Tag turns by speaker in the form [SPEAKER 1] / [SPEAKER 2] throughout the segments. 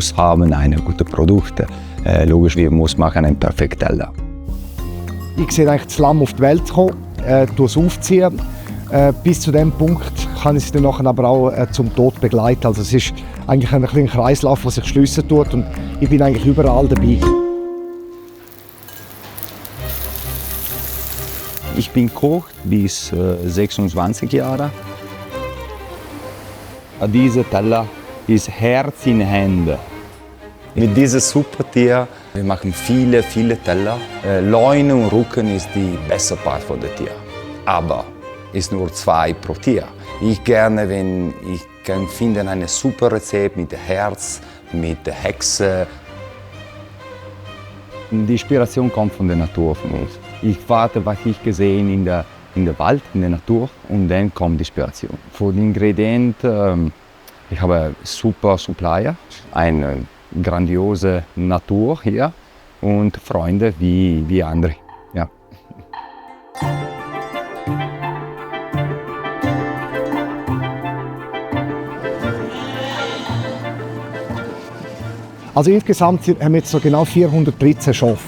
[SPEAKER 1] muss haben eine gute Produkte. Logisch, wir müssen machen einen perfekten Teller.
[SPEAKER 2] Ich sehe eigentlich das Lamm auf die Welt kommen, es aufziehen. Bis zu dem Punkt kann ich es dann nachher aber auch zum Tod begleiten. Also es ist eigentlich ein kleiner Kreislauf, der sich schliessen tut und ich bin eigentlich überall dabei.
[SPEAKER 1] Ich bin Koch bis 26 Jahre. Dieser Teller ist Herz in Hände. Mit diesem Supertier wir machen viele Teller. Leine und Rücken ist die beste Part von dem Tier. Aber ist nur 2 pro Tier. Ich gerne, wenn ich kann finden ein super Rezept mit Herz, mit Hexe. Die Inspiration kommt von der Natur von uns. Ich warte, was ich gesehen in der Wald, in der Natur, und dann kommt die Inspiration. Für die Ingredienten, ich habe super Supplier, eine grandiose Natur hier und Freunde wie andere. Ja.
[SPEAKER 2] Also insgesamt haben wir jetzt so genau 413 Schafe.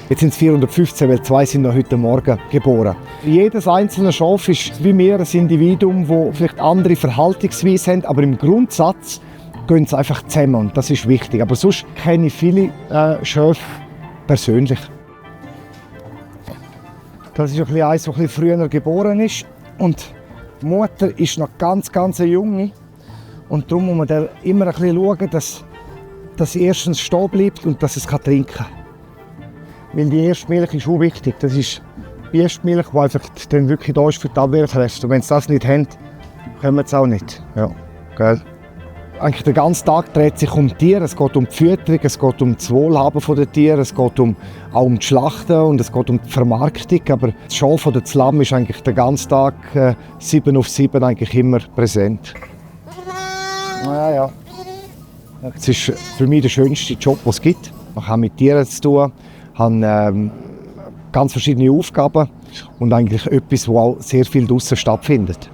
[SPEAKER 2] Jetzt sind es 415, weil 2 sind noch heute Morgen geboren. Jedes einzelne Schaf ist wie wir ein Individuum, das vielleicht andere Verhaltensweisen haben, aber im Grundsatz gehen sie einfach zusammen und das ist wichtig. Aber sonst kenne ich viele Schafe persönlich. Das ist ein bisschen eins, das ein bisschen früher geboren ist und die Mutter ist noch ganz junge und darum muss man da immer ein bisschen schauen, dass sie erstens stehen bleibt und dass es trinken kann. Weil die erste Milch ist auch wichtig. Das ist die erste Milch, die einfach dann wirklich da ist für die Abwehrkräfte. Und wenn sie das nicht haben, können sie auch nicht. Ja, gell? Eigentlich der ganze Tag dreht sich um Tiere. Es geht um die Fütterung, es geht um das Wohlhaben der Tiere, es geht auch um die Schlachten und es geht um die Vermarktung. Aber das Schaf oder das Lamm ist eigentlich den ganzen Tag 7 auf 7 eigentlich immer präsent. Ja. Es ist für mich der schönste Job, den es gibt. Man hat mit Tieren zu tun, habe ganz verschiedene Aufgaben und eigentlich etwas, wo auch sehr viel draussen stattfindet.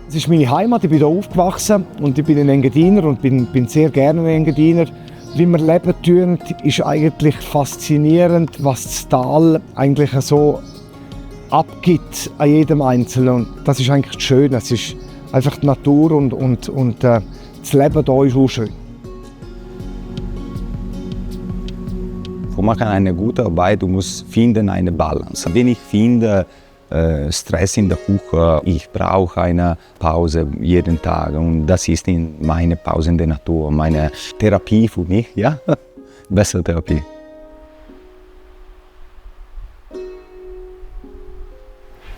[SPEAKER 2] Es ist meine Heimat, ich bin hier aufgewachsen und ich bin ein Engadiner und bin sehr gerne ein Engadiner. Wie wir leben tun, ist eigentlich faszinierend, was das Tal eigentlich so abgibt an jedem Einzelnen. Und das ist eigentlich das Schöne. Es ist einfach die Natur und das Leben hier ist auch schön.
[SPEAKER 1] Wir machen eine gute Arbeit, du musst finden eine Balance. Wenn ich finde Stress in der Küche, ich brauche eine Pause jeden Tag und das ist meine Pause in der Natur, meine Therapie für mich, ja, bessere Therapie.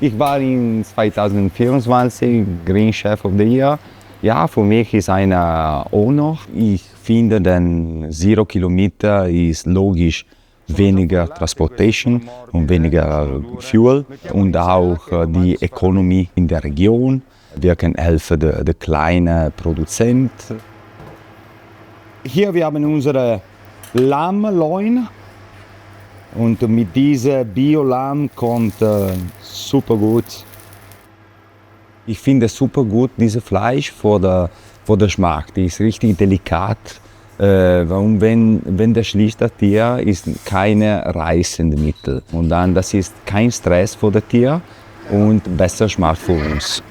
[SPEAKER 1] Ich war in 2024 Green Chef of the Year. Ja, für mich ist eine Honor. Ich finde, denn 0 Kilometer ist logisch weniger Transportation und weniger Fuel und auch die Ökonomie in der Region. Wir können helfen den kleinen Produzenten. Hier wir haben unsere Lammloin. Und mit diesem Bio-Lamm kommt super gut. Ich finde super gut dieses Fleisch für den Geschmack. Die ist richtig delikat. Und wenn das schlichte Tier ist keine reißende Mittel. Und dann das ist kein Stress für das Tier und besser Geschmack für uns.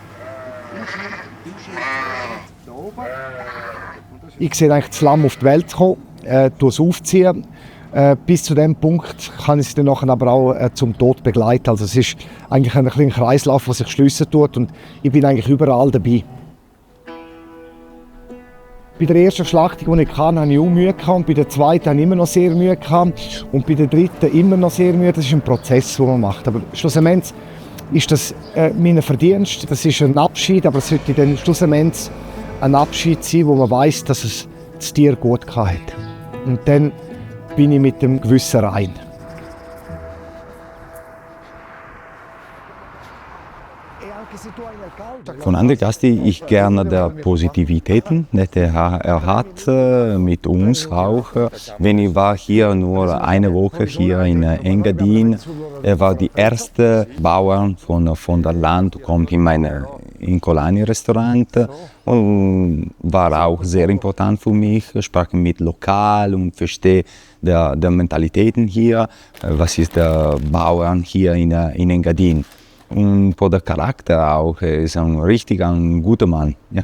[SPEAKER 2] Ich sehe eigentlich das Lamm auf die Welt kommen, es aufziehen. Bis zu dem Punkt kann ich es dann nachher aber auch zum Tod begleiten. Also es ist eigentlich ein kleiner Kreislauf, der sich schliessen tut und ich bin eigentlich überall dabei. Bei der ersten Schlachtung, die ich hatte, hatte ich auch Mühe und bei der zweiten hatte ich immer noch sehr Mühe und bei der dritten immer noch sehr Mühe. Das ist ein Prozess, den man macht. Aber schlussendlich ist das mein Verdienst, das ist ein Abschied, aber es sollte dann schlussendlich ein Abschied sein, wo man weiss, dass es das Tier gut hatte. Und dann bin ich mit dem Gewissen rein.
[SPEAKER 1] Von André Gasti ich gerne der Positivitäten, er hat mit uns auch. Wenn ich war hier nur eine Woche hier in Engadin, er war die erste Bauern von der Land, kommt in in Colani-Restaurant und war auch sehr important für mich. Sprechen mit Lokal und verstehe der Mentalitäten hier, was ist der Bauern hier in Engadin. Und für den Charakter auch, ist ein guter Mann. Ja.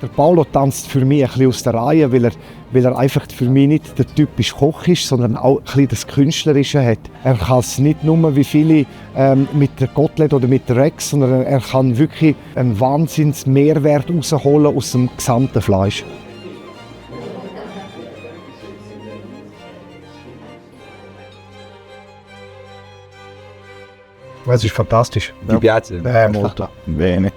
[SPEAKER 2] Der Paolo tanzt für mich ein bisschen aus der Reihe, weil er einfach für mich nicht der typische Koch ist, sondern auch ein bisschen das Künstlerische hat. Er kann es nicht nur wie viele mit der Kotelett oder mit der Rex, sondern er kann wirklich einen Wahnsinns-Mehrwert rausholen aus dem gesamten Fleisch. Es ist fantastisch.
[SPEAKER 1] Ti piace?
[SPEAKER 2] Molto.
[SPEAKER 1] Bene.